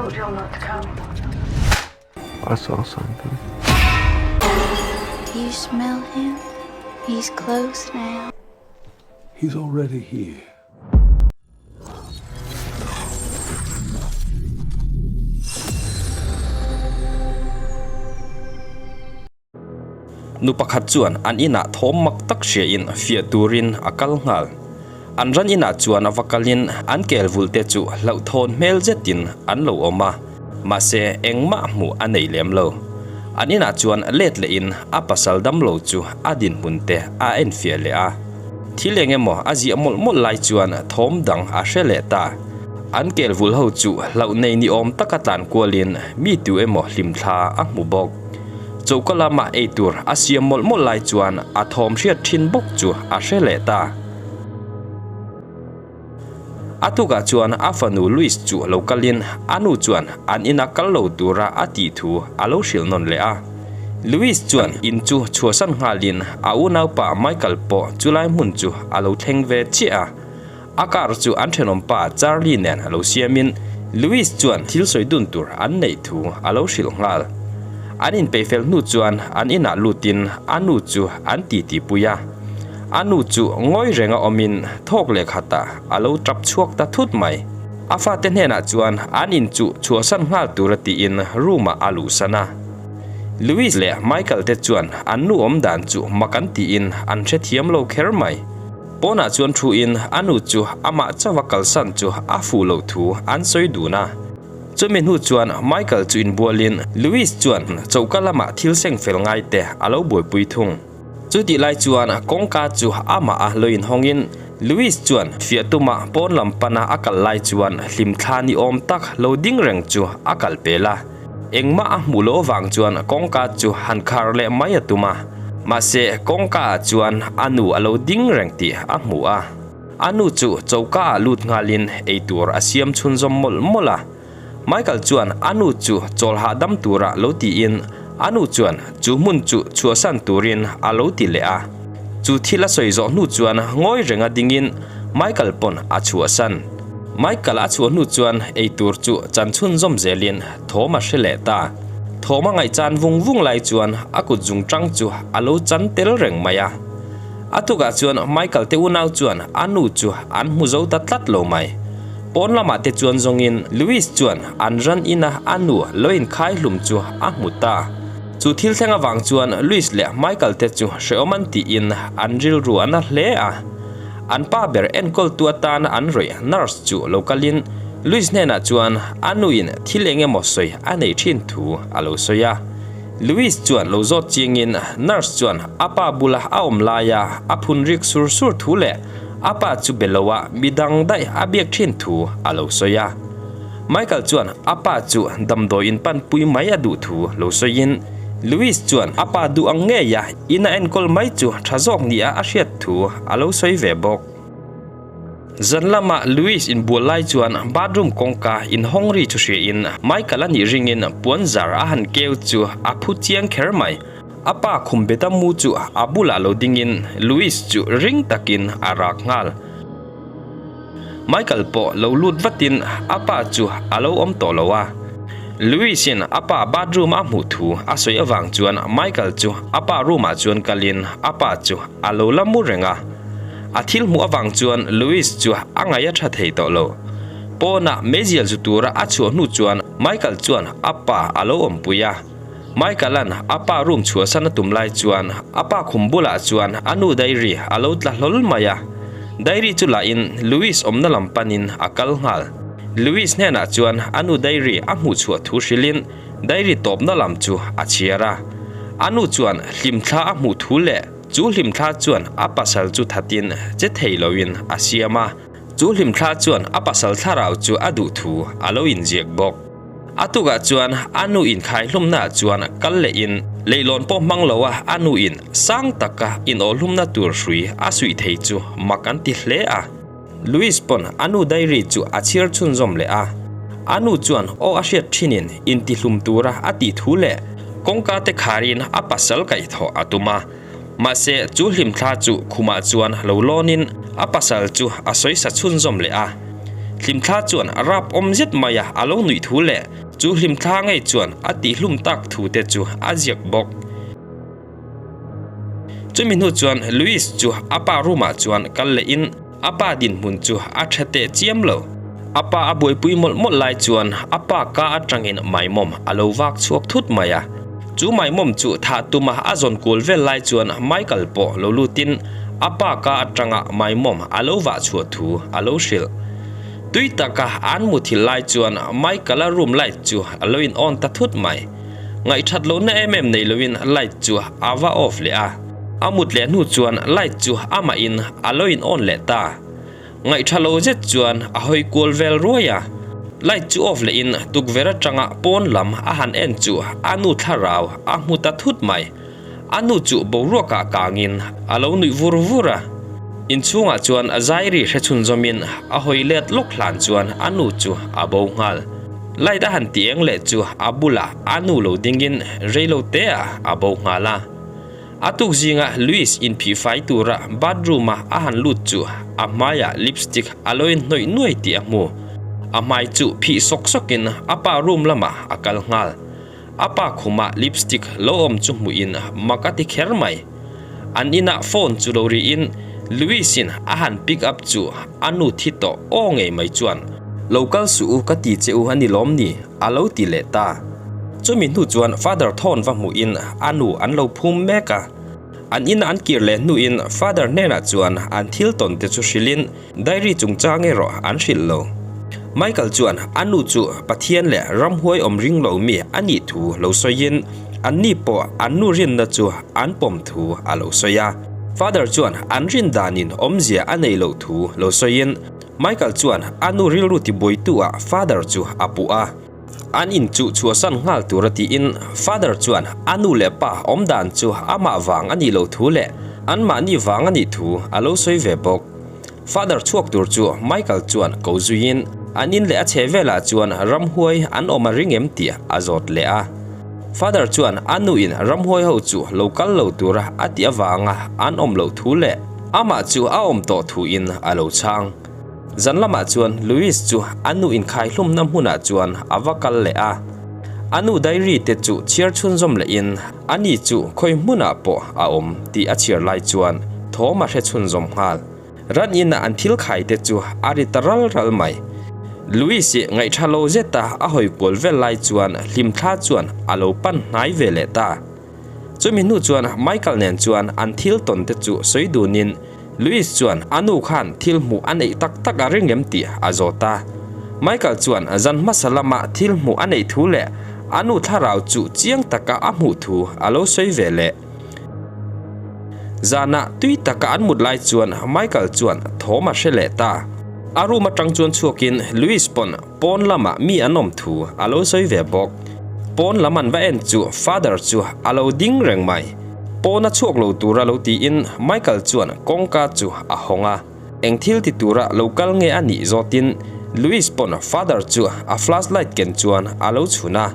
told you all not to come. I saw something. Do you smell him? He's close now. He's already here. Nu pakhat chuan an inah thawm mak tak hriain fiah turin a kal nghal. An ran inah chuan a va kalin an kel vulh te chu hlauhthawn hmel zetin an lo awm a, mahse engmah hmuh a nei lem lo. An inah chuan let lehin a pasal damlo chu a dinhmun te a enfiah leh a. Thil eng emaw a ziah mawlh mawlh lai chuan thawm dang a hre leh ta. An kel vulh ho chu hlauh nei ni awm taka tlan kualin mi tu emaw hlimthla a hmu bawk. Choka lama ei tur a siam mawlh mawlh lai chuan a thawm hriat thin bawk chu a hre leh ta. A tukah chuan a fanu Louise chu lo kalin a nu chuan an ina kal lo tura a tih thu a lo hrilh nawn leh a. Louise chuan in chu chhuahsan nghalin a unaupa Michael pawh chulai hmun chu a lo thleng ve chiah a. A car chu an thenawmpa Charlie nen a lo siamin Louise chuan thil sawi dun tur an neih thu a lo hrilh nghal. An inpeihfel hnu chuan an inah lutin a nu chu an titi pui a. A nu chu ngawi renga awmin thawk leh khatah a lo tap chhuak ta thut mai. A fate hnenah chuan an in chu chhuahsan nghal tura tiin room-ah a luhsan a. Louise leh Michael te chuan an nu awm dan chu mak an tiin an hrethiam lo kher mai. Pawnah chuan thu in a nu chu amah chauha kalsan chu a fuh loh thu an sawi dun a. Chumi hnu chuan Michael chu inbualin Louise chuan choka lamah thil seng fel ngai te a lo buaipui thung. Chutih lai chuan kawngka chu amah a lo inhawngin Louise chuan fiah tuma pawn lam pana a kal lai chuan hlimthla ni awm tak lo ding reng chu a kal pel a. Engmah a hmuh loh avang chuan kawngka chu han khar leh mai a tum a, mahse kawngka ah chuan a nu a lo ding reng tih a hmu a. A nu chu choka ah lut nghalin eitur a siam chhunzawm mawlh mawlh a. Michael chuan a nu chu chawl hahdam tura lo tiin a nu chuan chu hmun chu chhuahsan turin a lo ti leh a. Chu thil a sawi zawh hnu chuan ngawi renga dingin Michael pawn a chhuahsan. Michael a chhuah hnu chuan eitur chu chan chhunzawm zelin thawm a hre leh ta. Thawm a ngaihchan vung vung lai chuan a kut zung tang chu a lo chan tel reng mai a. A tukah chuan Michael te unau chuan a nu chu an hmu zo ta tlat lo mai. Pawn lamah te chuan zawngin Louis chuan an ran ina a nu lo inkhai hlum chu a hmu ta. Chu thil thleng avang chuan Louis leh Michael te chu hrehawm an tiin an rilru a na hle a. An pa ber enkawltu atana an rawih nurse chu lo kalin Louis hnenah chuan a nuin thil eng emaw sawi a nei thin thu a lo sawi a. Louis chuan lo zawt chiangin nurse chuan a pa bula a awm laia a phun rik sur sur thu leh a pa chu be loa midang daih a biak thin thu a lo sawi a. Michael chuan a pa chu damdawi in panpui mai a duh thu lo sawiin Louis chuan a pa duh ang ngei a in a enkawl mai chu tha zawk nia a hriat thu a lo sawi ve bawk. Zan lama Louis inbual lai chuan bathroom kawngka inhawng ri chu hriain Michael a nih ringin puan zar a han keu chu a phu chiang kher mai. A pa khum beta mu chu a bulah lo dingin Louis chu ring takin a rak nghal. Michael pawh lo lut vatin a pa chu a lo awm tawh lo a. Louis-in a pa bathroom a hmuh thu a sawi avang chuan Michael chu a pa room-ah chuan kalin a pa chu a lo la mu reng a. A thil hmuh avang chuan Louis chu a ngaih a tha thei tawh lo. Pawnah meizial zu tura a chhuah hnu chuan Michael chuan a pa a lo awmpui a. Michael-a'n a pa room chhuahsan a tum lai chuan a pa khum bulah chuan a nu diary a lo tla hlawl mai a. Diary chu lahin Louis awmna lam panin a kal nghal. Louis hnenah chuan a nu diary a hmuh chhuah thu hrilhin diary tawpna lam chu a chhiar a. A nu chuan hlimthla a hmuh thu leh chu hlimthla chuan a pasal chu thatin che thei loin a siam a. Chu hlimthla chuan a pasal thlarau chu a duh thu a lo inziak bawk. A tukah chuan a nu inkhai hlumnaah chuan kal lehin leihlawn pawh hmang lo a a nu in sang taka inawhhlumna tur hrui a suih thei chu mak an ti hle a. Louis pawn a nu diary chu a chhiar chhunzawm leh a. A nu chuan aw a hriat thinin intihlum tura a tih thu leh kawngka te kharin a pasal kaihthawh a tum a. Mahse chu hlimthla chu khumah chuan lo lawnin a pasal chu a sawisa chhunzawm leh a. Hlimthla chuan rap awm zet maia a lo nuih thu leh chu hlimthla ngei chuan a tihhlum tak thu te chu a ziak bawk. Chumi hnu chuan Louis chu a pa room ah chuan kal leh in a pa dinhmun chu a tha teh chiam lo. A pa a buaipui mawlh mawlh lai chuan a pa ka atangin maimawm a lo vak chhuak thut mai a. Chu maimawm chu thah tuma a zawn kual vel lai chuan Michael pawh lo lutin a pa ka atanga maimawm a lo vah chhuah thu a lo hrilh. Tui taka an muthilh lai chuan Michael-a room light chu a lo in on ta thut mai. Ngaihthat lohna em em nei loin light chu a va off leh a. A mut leh hnu chuan light chu amahin a lo in on leh ta. Ngaihtha lo zet chuan a hawi kual vel ruai a. Light chu off leh in tukverh atanga pawn lam a han en chu a nu thlarau a hmu ta thut mai. A nu chu boruakah kangin a lo nuih vur vur a. Inchhungah chuan a zai ri hre chhunzawmin a hawi let lawk hlan chuan a nu chu a bo nghal. Light a han ti eng leh chu a bulah a nu lo dingin reilo teah a bo nghal a. A tuk zinga Louis inphih fai tura bathroom a a han lut chu a hmaiah lipstick a lo inhnawih nuai tih a hmu. A hmai chu phih sawk sawkin a pa room lamah a kal nghal. A pa khumah lipstick lo awm chu hmuhin mak a ti kher mai. An inah phone chu lo rihin Louis-in a han pick up chu a nu thi tawh aw ngei mai chuan, Lo kal suh u ka ti che u a ni lawm ni? a lo ti leh ta. Chumi hnu chuan Father Thorn va hmuhin a nu an lo phum mek a. An ina an kir leh hnuin Father hnenah chuan an thil tawn te chu hrilhin Diary chungchang erawh an hrilh lo. Michael chuan a nu chu Pathian leh ramhuai awm ring lo mi a nih thu lo sawiin anni pawh an nu rinna chu an pawm thu a lo sawi a. Father chuan an rin danin awmzia a nei loh thu lo sawiin Michael chuan a nu rilru tibuaitu ah Father chu a puh a. An in chu chhuahsan nghal tura tiin Father chuan a nu leh pa awm dan chu amah vang a nih loh thu leh anmahni vang a nih thu a lo sawi ve bawk. Father chhuak tur chu Michael chuan ko zuiin an in leh a chhe velah chuan ramhuai an awm a ring em tih a zawt leh a. Father chuan a nu in ramhuai ho chu lo kal lo tura a tih avanga an awm loh thu leh amah chu a awm tawh thu in a lo chhang. Zan lamah chuan Louis chu a nu inkhaihlumna hmunah chuan a va kal leh a. A nu diary te chu chhiar chhunzawm lehin ani chu khawi hmunah pawh a awm tih a chhiar lai chuan thawm a hre chhunzawm nghal. Ran ina an thil khai te chu a ri ta ral ral mai. Louis i ngaihtha lo zeta a hawi kual vel lai chuan hlimthla chuan a lo pan hnai ve leh ta. Chumi hnu chuan Michael nen chuan an thil tawn te chu sawi dunin Louis chuan a nu khan thil hmuh a neih tak tak a ring em tih a zawt a. Michael chuan zan hmasa lama thil hmuh a neih thu leh a nu thlarau chu chiang taka a hmuh thu a lo sawi ve leh. Zanah tui taka an mut lai chuan Michael chuan thawm a hre leh ta. A room atang chuan chhuakin Louis pawn Pawn lamah mi an awm thu a lo sawi ve bawk. Pawn lam an va en chu Father chu a lo ding reng mai. Pawn a chhuak lo tura lo tiin Michael chuan kawngka chu a hawng a. Eng thil ti tura lo kal nge a nih zawtin Louis pawn Father chu a flashlight ken chuan a lo chhun a.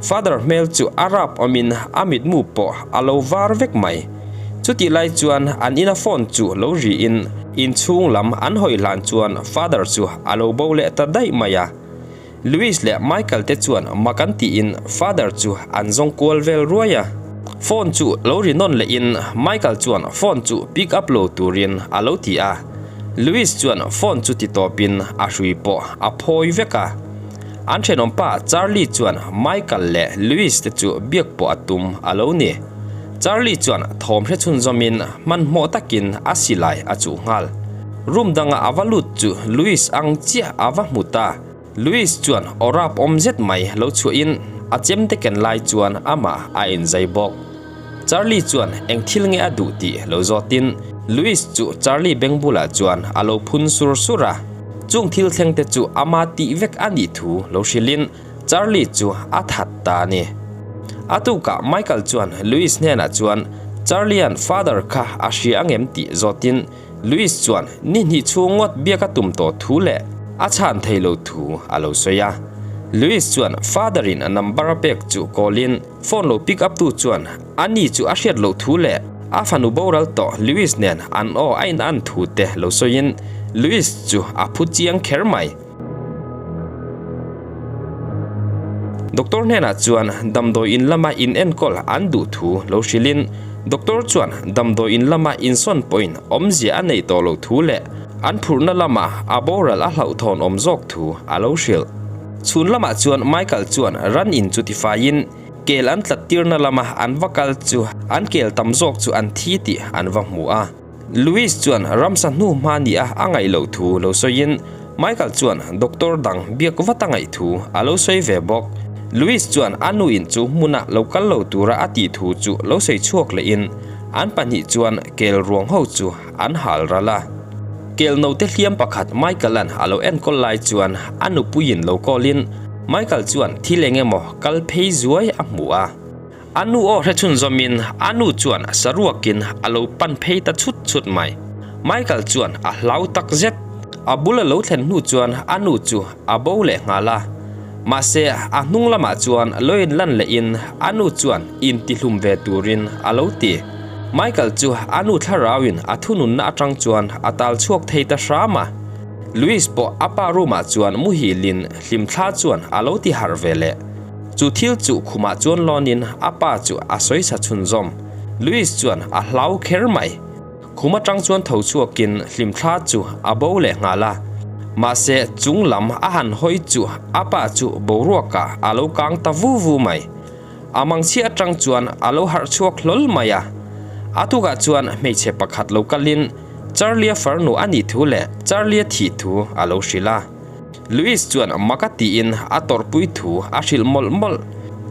Father hmel chu a rap awmin a mitmu pawh a lo var vek mai. Chutih lai chuan an ina phone chu lo riin inchhung lam an hawi hlan chuan Father chu a lo bo leh ta daih mai a. Louis leh Michael te chuan mak an tiin Father chu an zawng kual vel ruai a. Phone chu lo ri nawn lehin Michael chuan phone chu pick up lo turin a lo ti a. Louis chuan phone chu ti tawpin a hrui pawh a phawi vek a. An thenawmpa Charlie chuan Michael leh Louis te chu biak pawh a tum a lo ni. Charlie chuan thawm hre chhunzawmin hmanhmawh takin a silai a chuh nghal. Room danga a va lut chu Louis ang chiah a va hmu ta. Louis chuan aw rap awm zet mai lo chhuahin a chemte ken lai chuan amah a inzai bawk. Charlie chuan eng thil nge a duh tih lo zawtin Louis chu Charlie beng bulah chuan a lo phun sur sur a. Chung thil thleng te chu ama tih vek a nih thu lo hrilhin Charlie chu a that ta a ni. A tukah Michael chuan Louis hnenah chuan Charlie-a'n Father kha a hria angem tih zawtin Louis chuan ni hnih chhung ngawt biak a tum tawh thu leh a chhan thei lo thu a lo sawi a. Louis chuan Father-in a number a pek chu call-in phone lo pick up tu chuan ani chu a hriat loh thu leh a fanu boral tawh Louis nen an aw a in an thu te lo sawiin Louis chu a phu chiang kher mai. Doctor hnenah chuan damdawi in lama in enkawl an duh thu lo hrilhin doctor chuan damdawi in lama insawn pawhin awmzia a neih tawh loh thu leh an phurhna lama a boral a hlauhthawn awm zawk thu a lo hrilh. Chhun lamah chuan Michael chuan ran in chu tifaiin kel an tlat tirna lama an va kal chu an kel tam zawk chu an thi tih an va hmu a. Louis chuan ramsa hnu hma nia a ngaih loh thu lo sawiin Michael chuan doctor dang biak vat a ngaih thu a lo sawi ve bawk. Louis chuan a nuin chu hmuna lo kal lo tura a tih thu chu lo sawi chhuak lehin an pahnih chuan kel ruang ho chu an hal ral a. Kel note hliam pakhat Michael-a'n a lo enkawl lai chuan a nupuiin lo call-in Michael chuan thil eng emaw kal phei zuai a hmu a. A nu aw hre chhunzawmin a nu chuan saruakin a lo pan phei ta chhut chhut mai. Michael chuan a hlau tak zet. A bul a lo thlen hnu chuan a nu chu a bo leh nghal a. Mahse a hnung lamah chuan lo inlan lehin a nu chuan intihlum ve turin a lo ti. Michael chu a nu thlarauin a thununna atang chuan a tal chhuak thei ta hram a. Louis pawh a pa room ah chuan muhilin hlimthla chuan a lo ti harh ve leh. Chu thil chu khumah chuan lawnin a pa chu a sawi sa chhunzawm. Louis chuan a hlau kher mai. Khum atang chuan tho chhuakin hlimthla chu a bo leh nghal a. Mahse chung lam a han hawi chu a pa chu boruakah a lo kang ta vu vu mai. A mangchhia atang chuan a lo harh chhuak hlawl mai a. A tukah chuan hmeichhe pakhat lo kalin Charlie-a farnu a nih thu leh Charlie-a thih thu a lo hrilh a. Louis chuan mak a tiin a tawrhpui thu a hrilh mawlh mawlh.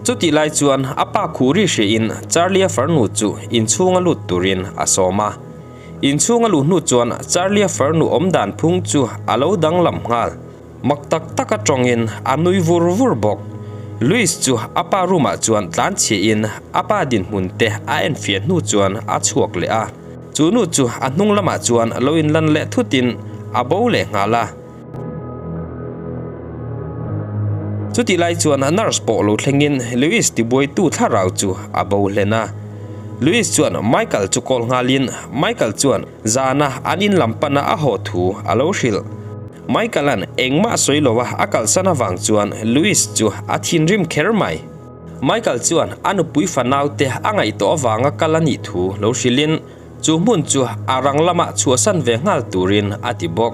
Chutih lai chuan a pa Khuri hriain Charlie-a farnu chu inchhunga lut turin a sawm a. Inchhunga luh hnu chuan Charlie-a farnu awm dan phung chu a lo danglam nghal. Mak tak taka tawngin a nui vur vur bawk. Louis chu a pa room-ah chuan tlan chhiahin a pa dinhmun te a enfiah hnu chuan a chhuak leh a. Chu nu chu a hnung lamah chuan lo inlan leh thutin a bo leh nghal a. Chutih lai chuan nurse pawh lo thlengin Louis tibuaitu thlarau chu a bo hlen a. Louis chuan Michael chu call nghalin Michael chuan zana an in lam pana a haw thu a lo hrilh. Michael-a'n engmah sawi lova a kalsan avang chuan Louis chu a thinrim kher mai. Michael chuan a nupui fanaute a ngaihtuah avanga kal a nih thu lo hrilhin Chu hmun chu a rang lamah chhuahsan ve nghal turin a ti bawk.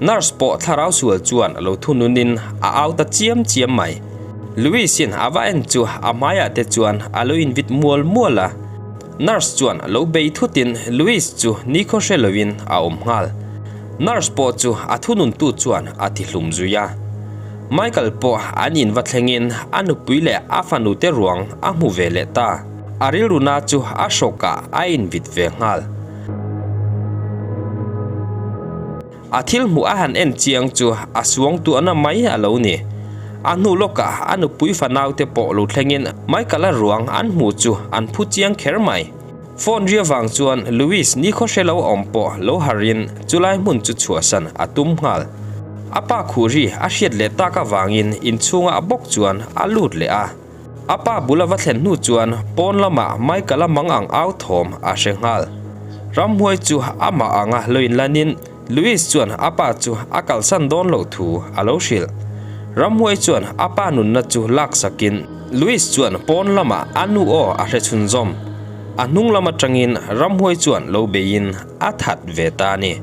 Nurse pawh thlarau sual chuan a lo thununin a au ta chiam chiam mai. Louis-in a va en chu a hmaiah te chuan a lo invit mual mual a. Nurse chuan lo bei thutin Louis chu nikhaw hre loin a awm nghal. Nurse pawh chu a thununtu chuan a ti hlum zui a. Michael pawh an in va thlengin a nupui leh a fanute ruang a hmu ve leh ta. A rilruna chu a hrawkah a invit ve nghal. A thil hmuh a han en chiang chu a suang tuahna mai a lo ni. A hnu lawkah a nupui fanaute pawh lo thlengin Michael-a ruang an hmuh chu an phu chiang kher mai. Phone ri avang chuan Louis nikhaw hre lo awm pawh lo harhin chulai hmun chu chhuahsan a tum nghal. A pa khuh ri a hriat leh tak avangin inchhungah bawk chuan a lut leh a. A pa bul a va thlen hnu chuan pawn lamah Michael-a mang ang au thawm a hre nghal. Ramhuai chu amah anga lo inlanin Louis chuan a pa chu a kalsan dawn loh thu a lo hrilh. Ramhuai chuan a pa nunna chu laksakin Louis chuan pawn lamah a nu aw a hre chhunzawm. A hnung lam atangin Ramhuai chuan lo beiin a that ve ta a ni.